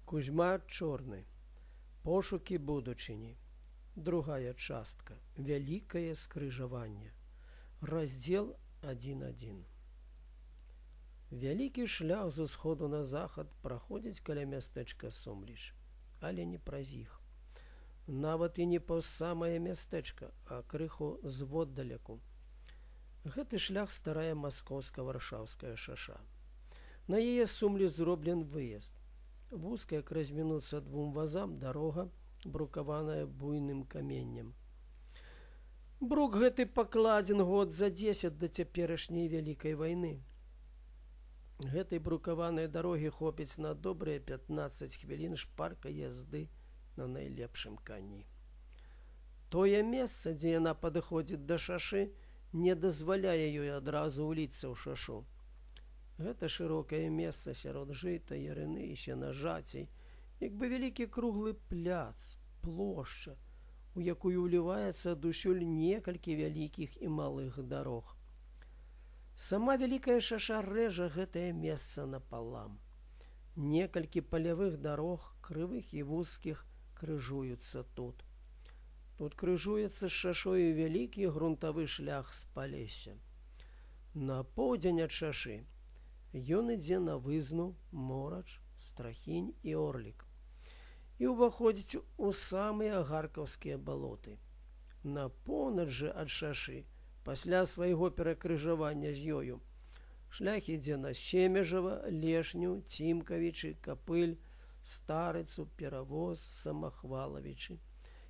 Кузьма Чорны. Пошукі будучыні. Другая частка. Вялікае скрыжаванне. Раздзел 1.1. Вялікі шлях з усходу на захад праходзіць каля мястэчка Сумліч, але не праз іх. Нават і не паўз самае мястэчка, а крыху зводдалеку. Гэты шлях — старая маскоўска-варшаўская шаша. На яе Сумлі зроблен выезд. Вузкая, як размінуцца двум вазам, дарога, брукаваная буйным каменнем. Брук гэты пакладзен год за 10 да цяперашняй вялікай вайны. Гэтай брукаванай дарогі хопіць на добрыя 15 хвілін шпаркай язды на найлепшым кані. Тое месца, дзе яна падыходзіць да шашы, не дазваляе ёй адразу ўліцца ў шашу. Гэта шырокае месца сярод жыта, ярыны і сенажацей, як бы вялікі круглы пляц, плошча, у якую ўліваецца адусюль некалькі вялікіх і малых дарог. Сама вялікая шаша рэжа гэтае месца напалам. Некалькі палявых дарог, крывых і вузкіх, крыжуюцца тут. Тут крыжуецца з шашою вялікі грунтавы шлях з Палесся. На поўдзень ад шашы ён ідзе на Вызну, Морач, Страхінь і Орлік і ўваходзіць у самыя агаркаўскія балоты. На поўнач жа ад шашы, пасля свайго перакрыжавання з ёю, шлях ідзе на Семежава, Лешню, Цімкавічы, Капыль, Старыцу, Перавоз, Самахвалавічы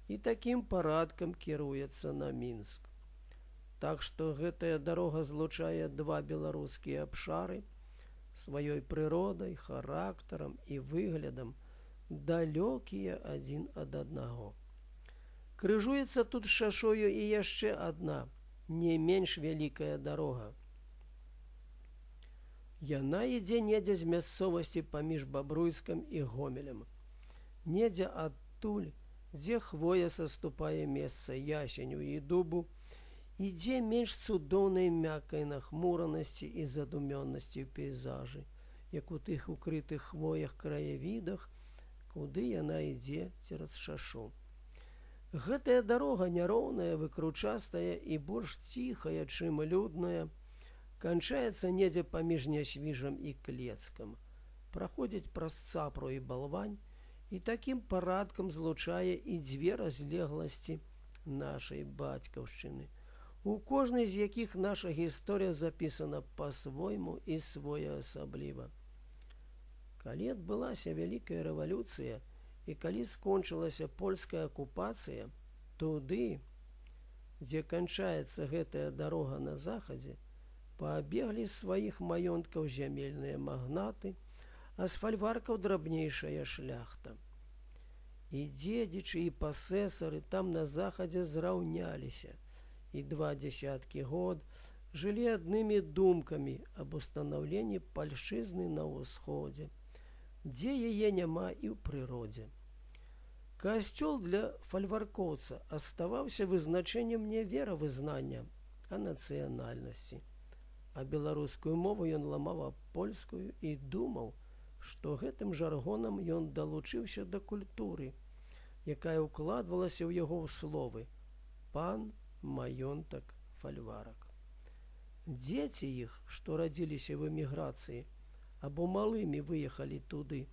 і такім парадкам кіруецца на Мінск. Так што гэтая дарога злучае два беларускія абшары, сваёй прыродай, характарам і выглядам далёкія адзін ад аднаго. Крыжуецца тут з шашою і яшчэ адна, не менш вялікая дарога. Яна ідзе недзе з мясцовасці паміж Бабруйскам і Гомелем. Недзе адтуль, дзе хвоя саступае месца ясеню і дубу, ідзе менш цудоўнай мяккай нахмуранасці і задумённасці ў пейзажы, як у тых укрытых хвоях краявідах, куды яна ідзе цераз шашу. Гэтая дарога, няроўная, выкручастая і больш ціхая, чым людная, канчаецца недзе паміж Нясвіжам і Клецкам, праходзіць праз Цапру і Балвань і такім парадкам злучае і дзве разлегласці нашай бацькаўшчыны, у кожнай з якіх наша гісторыя запісана па-свойму і своеасабліва. Калі адбылася вялікая рэвалюцыя і калі скончылася польская акупацыя, туды, дзе канчаецца гэтая дарога на захадзе, пабеглі з сваіх маёнткаў зямельныя магнаты, а з фальваркаў драбнейшая шляхта. І дзедзічы, і пасэсары там на захадзе зраўняліся і два дзесяткі год жылі аднымі думкамі аб устанаўленні пальшчызны на ўсходзе, дзе яе няма і ў прыродзе. Касцёл для фальваркоўца аставаўся вызначэннем не веравызнання, а нацыянальнасці. А беларускую мову ён ламаў аб польскую і думаў, што гэтым жаргонам ён далучыўся да культуры, якая ўкладвалася ў яго ў словы: пан, маёнтак, фальварак. Дзеці іх, што радзіліся в эміграцыі або малымі выехалі туды,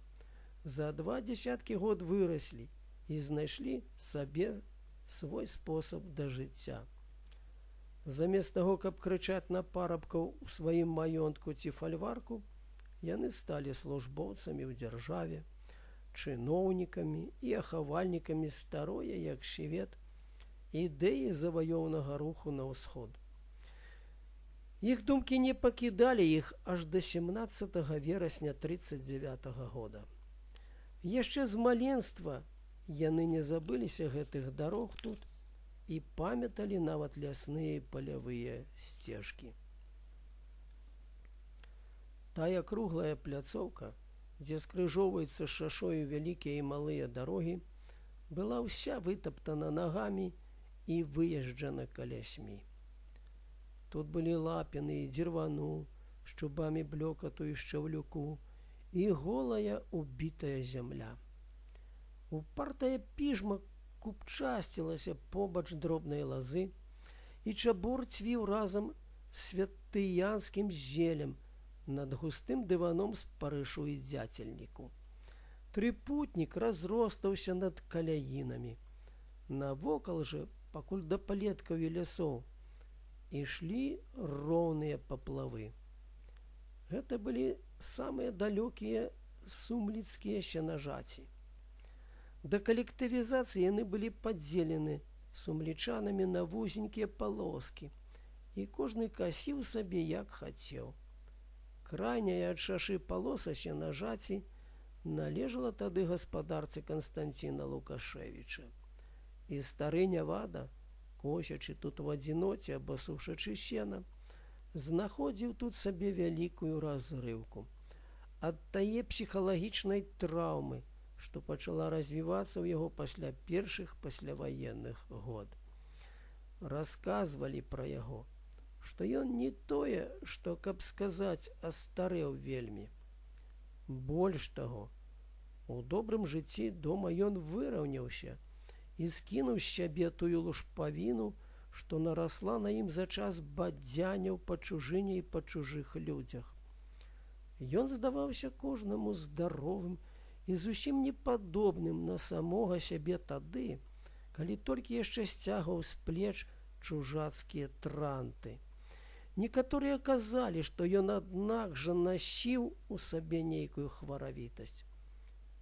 за два дзесяткі год выраслі і знайшлі сабе свой спосаб да жыцця. Замест таго, каб крычаць на парабкаў у сваім маёнтку ці фальварку, яны сталі службоўцамі ў дзяржаве, чыноўнікамі і ахавальнікамі старое, як свет, ідэі заваёўнага руху на ўсход. Іх думкі не пакідалі іх аж да 17 верасня 39 -го года. Яшчэ з маленства яны не забыліся гэтых дарог тут і памяталі нават лясныя палявыя сцежкі. Тая круглая пляцоўка, дзе скрыжоўваюцца шашою вялікія і малыя дарогі, была ўся вытаптана нагамі і выезджана калясьмі. Тут былі лапіны і дзірвану, з чубамі блёкату і шчаўлюку, і голая убітая зямля. Упартая піжма купчасцілася побач дробнай лазы, і чабор цвіў разам з святыянскім зелем над густым дываном спарышу і дзяцельніку. Трыпутнік разростаўся над каляінамі. Навокал жа, пакуль да палеткаў і лясоў, ішлі роўныя паплавы. Гэта былі самыя далёкія сумліцкія сенажаці. Да калектывізацыі яны былі падзелены сумлічанамі на вузенькія палоскі, і кожны касіў сабе як хацеў. Крайняя ад шашы палоса сенажаці належала тады гаспадарцы Канстанціна Лукашэвіча. І стары Нявада, косячы тут в адзіноце або сушачы сена, знаходзіў тут сабе вялікую разрыўку ад тае псіхалагічнай траўмы, што пачала развівацца ў яго пасля першых пасляваенных год. Расказвалі пра яго, што ён не тое, што, каб сказаць, астарэў вельмі. Больш таго, у добрым жыцці дома ён выраўняўся і скінуў з сябе тую лушпавіну, што нарасла на ім за час бадзяняў па чужыне і па чужых людзях. Ён здаваўся кожнаму здаровым і зусім не падобным на самога сябе тады, калі толькі яшчэ сцягваў з плеч чужацкія транты. Некаторыя казалі, што ён аднак жа насіў у сабе нейкую хваравітасць,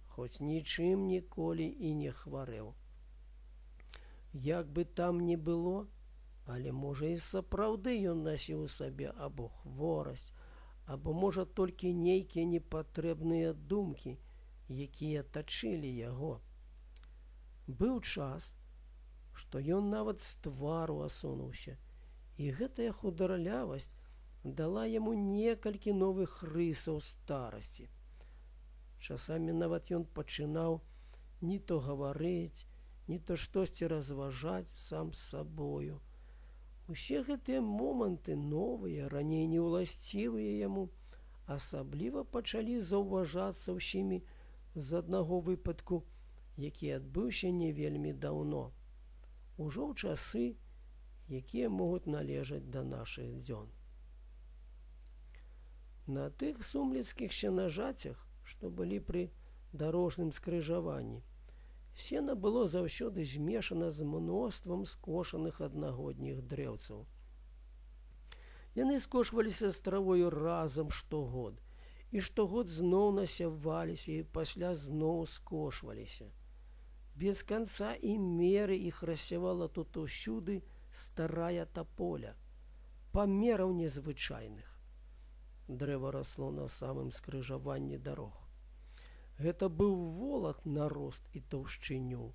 хоць нічым ніколі і не хварэў. Як бы там ні было, але можа і сапраўды ён насіў у сабе або хворасць, або можа толькі нейкія непатрэбныя думкі, якія тачылі яго. Быў час, што ён нават з твару асунуўся, і гэтая хударлявасць дала яму некалькі новых рысаў старасці. Часамі нават ён пачынаў ні то гаварыць, ні то штосьці разважаць сам з сабою. Усе гэтыя моманты новыя, раней не ўласцівыя яму, асабліва пачалі заўважацца ўсімі з аднаго выпадку, які адбыўся не вельмі даўно. Ужо ў часы, якія могуць належаць да нашых дзён. На тых сумліцкіх сенажацях, што былі пры дарожным скрыжаванні, сена было заўсёды змешана з мноствам скошаных аднагодніх дрэўцаў. Яны скошваліся з травою разам штогод, і штогод зноў насяваліся і пасля зноў скошваліся. Без канца і меры іх рассявала тут усюды старая таполя, памераў незвычайных. Дрэва расло на самым скрыжаванні дарог. Гэта быў волат на рост і таўшчыню.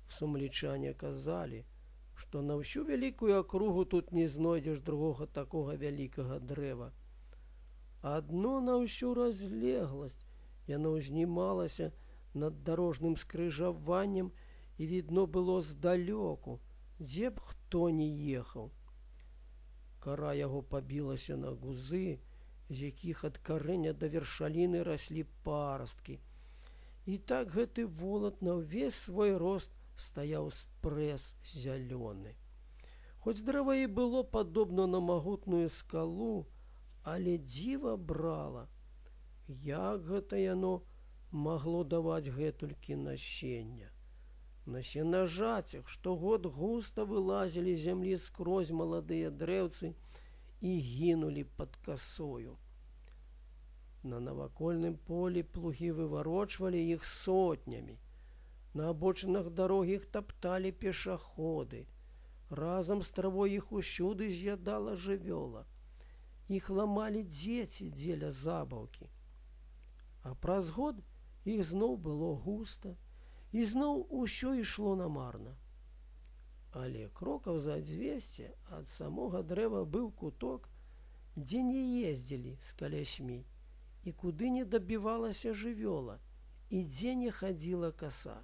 Сумлічане казалі, што на ўсю вялікую акругу тут не знойдзеш другога такога вялікага дрэва. Адно на ўсю разлегласць яно ўзнімалася над дарожным скрыжаваннем і відно было здалёку, дзе б хто ні ехаў. Кара яго пабілася на гузы, з якіх ад карэня да вершаліны раслі парасткі. І так гэты волат на ўвесь свой рост стаяў спрэс зялёны. Хоць дрэва і было падобна на магутную скалу, але дзіва брала, як гэта яно магло даваць гэтулькі насення. На сенажацях штогод густа вылазілі з зямлі скрозь маладыя дрэўцы і гінулі пад касою. На навакольным полі плугі выварочвалі іх сотнямі. На абочынах дарогі іх тапталі пешаходы. Разам з травой іх усюды з'ядала жывёла. Іх ламалі дзеці дзеля забаўкі. А праз год іх зноў было густа, і зноў усё ішло намарна. Але крокаў за 200 ад самога дрэва быў куток, дзе не ездзілі з калясьмі, і куды не дабівалася жывёла, і дзе не хадзіла каса.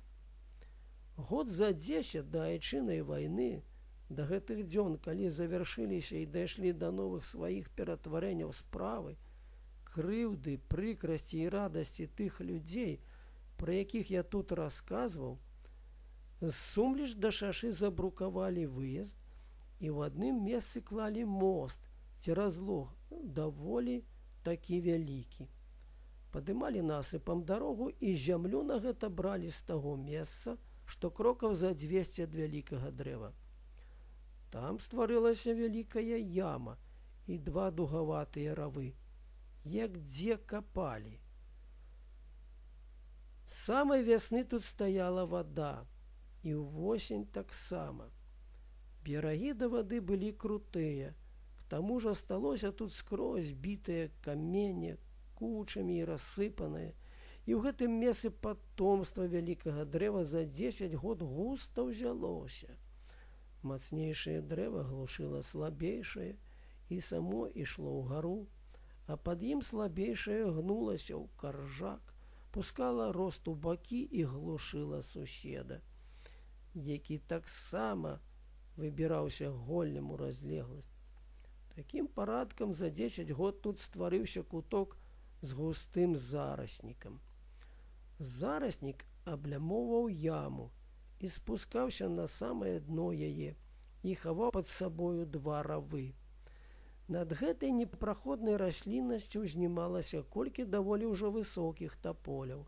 Год за 10 да айчыннай вайны, да гэтых дзён, калі завяршыліся і дайшлі да новых сваіх ператварэнняў справы, Крыўды, прыкрасці і радасці тых людзей, пра якіх я тут расказваў, з Сумліч да Шашы забрукавалі выезд і ў адным месцы клалі мост ці разлог даволі такі вялікі. Падымалі насыпам дарогу і зямлю на гэта бралі з таго месца, што крокаў за 200 ад вялікага дрэва. Там стварылася вялікая яма і два дугаватыя равы, як дзе капалі. З самай вясны тут стаяла вада, і ўвосень таксама. Берагі да вады былі крутыя, к таму ж асталося тут скрозь бітае каменне, кучамі і рассыпанае, і ў гэтым месцы патомства вялікага дрэва за 10 год густа ўзялося. Мацнейшае дрэва глушыла слабейшае і само ішло ўгару, а пад ім слабейшае гнулася ў каржак, пускала рост у бакі і глушыла суседа, які таксама выбіраўся голлем у разлегласць. Такім парадкам за 10 год тут стварыўся куток з густым зараснікам. Зараснік аблямоўваў яму і спускаўся на самае дно яе і хаваў пад сабою два равы. Над гэтай непраходнай расліннасцю ўзнімалася колькі даволі ўжо высокіх таполяў,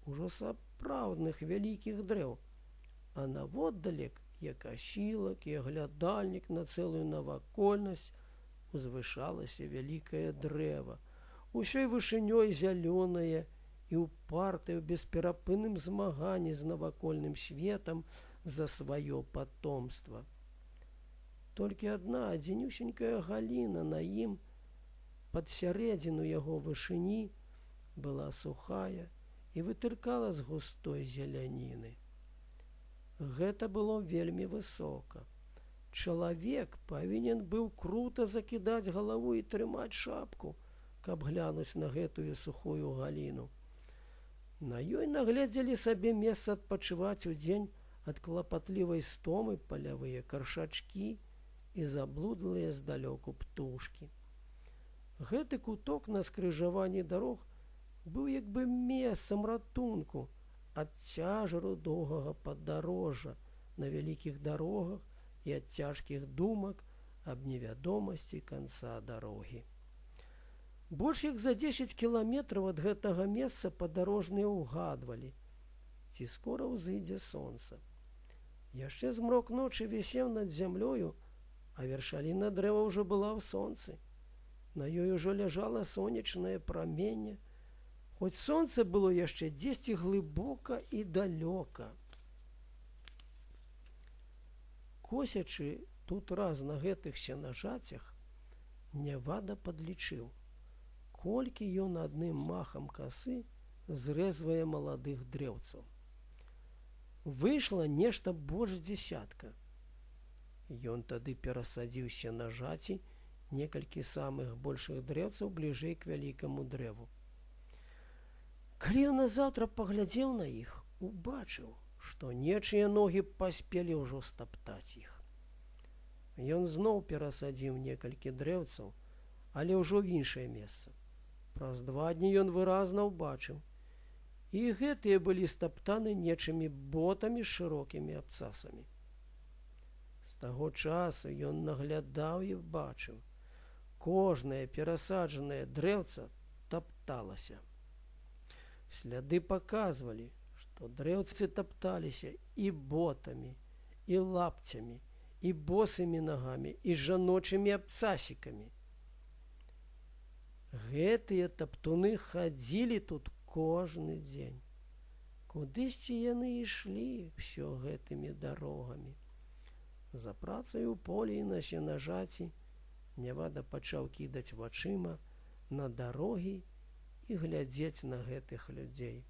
ужо сапраўдных вялікіх дрэў, а наводдалек, як асілак і аглядальнік на цэлую навакольнасць, узвышалася вялікае дрэва, усёй вышынёй зялёнае і упартае ў бесперапынным змаганні з навакольным светам за сваё патомства. Толькі адна адзінюсенькая галіна на ім пад сярэдзіну яго вышыні была сухая і вытыркала з густой зеляніны. Гэта было вельмі высока. Чалавек павінен быў крута закідаць галаву і трымаць шапку, каб глянуць на гэтую сухую галіну. На ёй нагледзелі сабе месца адпачываць удзень ад клапатлівай стомы палявыя каршачкі і заблудлыя здалёку птушкі. Гэты куток на скрыжаванні дарог быў як бы месцам ратунку ад цяжару доўгага падарожжа на вялікіх дарогах і ад цяжкіх думак аб невядомасці канца дарогі. Больш як за 10 кіламетраў ад гэтага месца падарожныя ўгадвалі, ці скора ўзыдзе сонца. Яшчэ змрок ночы вісеў над зямлёю, а вершаліна дрэва ўжо была ў сонцы. На ёй ужо ляжала сонечнае праменне, хоць сонца было яшчэ дзесьці глыбока і далёка. Косячы тут раз на гэтых сенажацях, Нявада падлічыў, колькі ён адным махам касы зрэзвае маладых дрэўцаў. Выйшла нешта больш дзесятка. Ён тады перасадзіў сенажаці некалькі самых большых дрэўцаў бліжэй к вялікаму дрэву. Калі ён назаўтра паглядзеў на іх, убачыў, што нечыя ногі паспелі ўжо стаптаць іх. Ён зноў перасадзіў некалькі дрэўцаў, але ўжо ў іншае месца. Праз 2 дні ён выразна ўбачыў. І гэтыя былі стаптаны нечымі ботамі з шырокімі абцасамі. З таго часу ён наглядаў і бачыў. Кожнае перасаджанае дрэўца тапталася. Сляды паказвалі, што дрэўцы тапталіся і ботамі, і лапцямі, і босымі нагамі, і жаночымі абцасікамі. Гэтыя таптуны хадзілі тут кожны дзень. Кудысьці яны ішлі ўсё гэтымі дарогамі. За працай у полі і на сенажаці Нявада пачаў кідаць вачыма на дарогі і глядзець на гэтых людзей.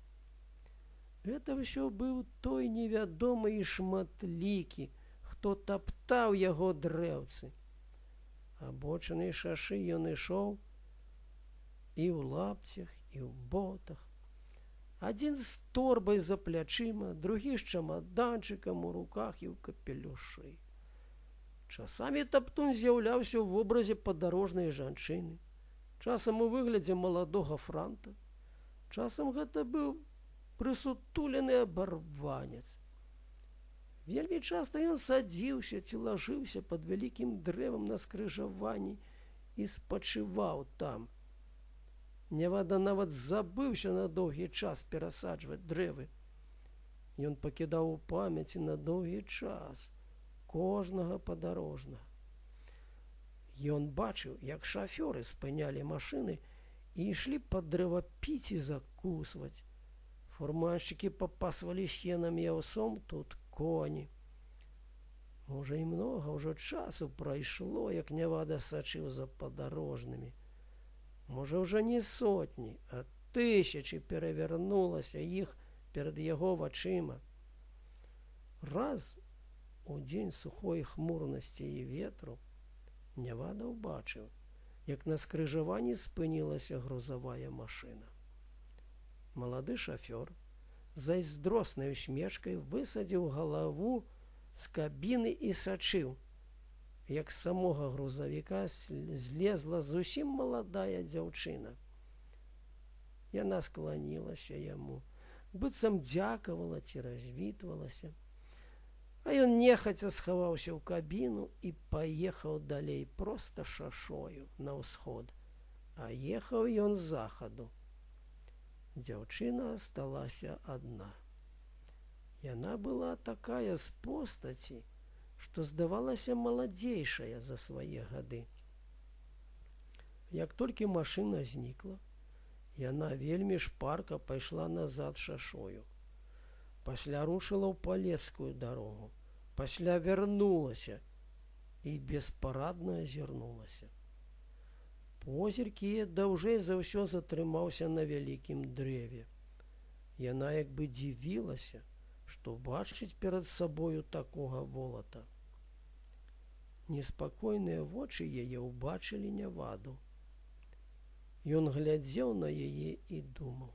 Гэта ўсё быў той невядомы і шматлікі, хто таптаў яго дрэўцы. Абочынай шашы ён ішоў і ў лапцях, і ў ботах. Адзін з торбай за плячыма, другі з чамаданчыкам у руках і ў капелюшы. Часамі таптун з'яўляўся ў вобразе падарожнай жанчыны, Часам у выглядзе маладога франта, часам гэта быў прысутулены абарванец. Вельмі часта ён садзіўся ці лажыўся пад вялікім дрэвам на скрыжаванні і спачываў там. Нявада нават забыўся на доўгі час перасаджваць дрэвы. Ён пакідаў у памяці на доўгі час кожнага падарожнага. Ён бачыў, як шафёры спынялі машыны і ішлі пад дрэва піць і закусваць. Фурманшчыкі папасвалі сенам і аўсом тут коні. Можа, і многа ўжо часу прайшло, як Нявада сачыў за падарожнымі. Можа, ўжо не сотні, а тысячы перавярнулася іх перад яго вачыма. Раз у дзень сухой хмурнасці і ветру Нявада ўбачыў, як на скрыжаванні спынілася грузавая машына. Малады шафёр зайздроснай усмешкай высадзіў галаву з кабіны і сачыў, як з самога грузавіка злезла зусім маладая дзяўчына. Яна скланілася яму, быццам дзякавала ці развітвалася. А ён нехаця схаваўся ў кабіну і паехаў далей проста шашою на ўсход. А ехаў ён з захаду. Дзяўчына асталася адна. Яна была такая з постаці, што здавалася маладзейшая за свае гады. Як толькі машына знікла, яна вельмі шпарка пайшла назад шашою. Пасля рушыла ў палескую дарогу, пасля вярнулася і беспарадна азірнулася. Позірк яе даўжэй за ўсё затрымаўся на вялікім дрэве. Яна як бы дзівілася, што бачыць перад сабою такога волата. Неспакойныя вочы яе ўбачылі Няваду. Ён глядзеў на яе і думаў: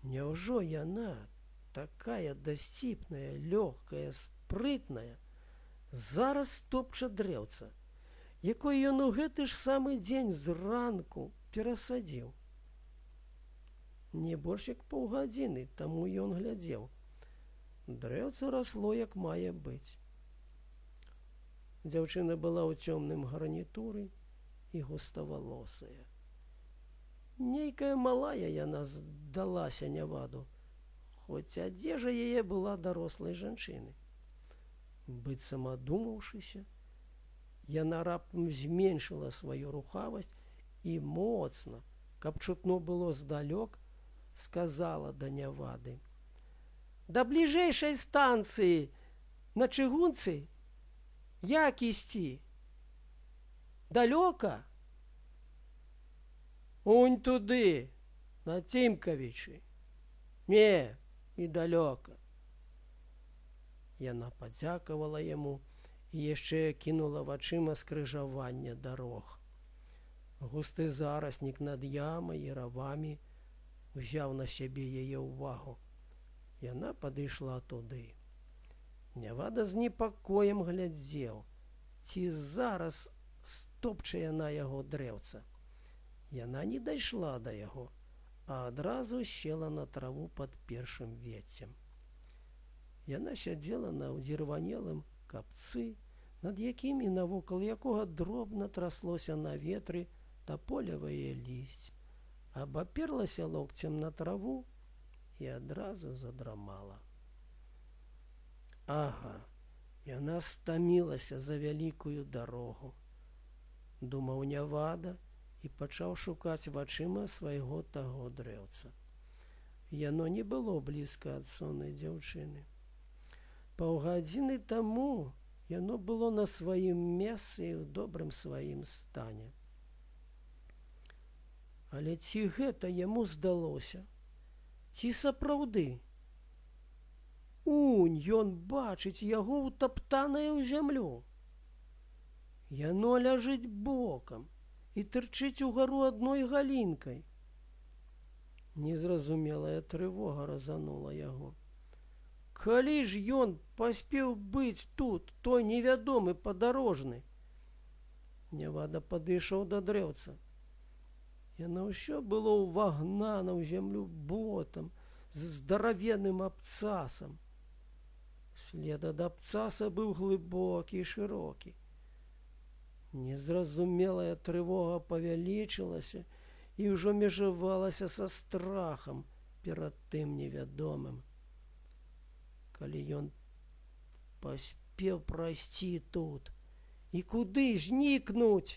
Няўжо яна, такая дасціпная, лёгкая, спрытная, зараз топча дрэўца, якое ён у гэты ж самы дзень зранку перасадзіў? Не больш як паўгадзіны таму ён глядзеў. Дрэўца расло як мае быць. Дзяўчына была ў цёмным гарнітуры і густавалосая. Нейкая малая яна здалася Няваду, хоць адзежа яе была дарослай жанчыны. Быццам адумаўшыся, яна раптам зменшыла сваю рухавасць і моцна, каб чутно было здалёк, сказала да Нявады: Да бліжэйшай станцыі на чыгунцы як ісці? Далёка? Унь туды, на Цімкавічы. Не, недалёка. Яна падзякавала яму і яшчэ кінула вачыма скрыжаванне дарог. Густы зараснік над ямай і равамі узяў на сябе яе ўвагу. Яна падышла туды. Нявада з непакоем глядзеў, ці зараз стопча яна яго дрэўца. Яна не дайшла да яго, а адразу села на траву пад першым веццем. Яна сядзела на ўдзірванелым капцы, над якім і навокал якога дробна траслося на ветры таполевае лісць, абаперлася локцем на траву і адразу задрамала. Ага, яна стамілася за вялікую дарогу, думаў Нявада і пачаў шукаць вачыма свайго таго дрэўца. Яно не было блізка ад соннай дзяўчыны. Паўгадзіны таму яно было на сваім месцы і ў добрым сваім стане. Але ці гэта яму здалося, ці сапраўды? Унь ён бачыць яго ўтаптанае ў зямлю. Яно ляжыць бокам і тырчыць угару адной галінкай. Незразумелая трывога разанула яго. Калі ж ён паспеў быць тут, той невядомы падарожны? Нявада падышоў да дрэўца. Яно ўсё было ўвагнана ў зямлю ботам з здаравенным абцасам. След ад абцаса быў глыбокі і шырокі. Незразумелая трывога павялічылася і ўжо межавалася са страхам перад тым невядомым. Калі ён паспеў прайсці тут і куды знікнуць?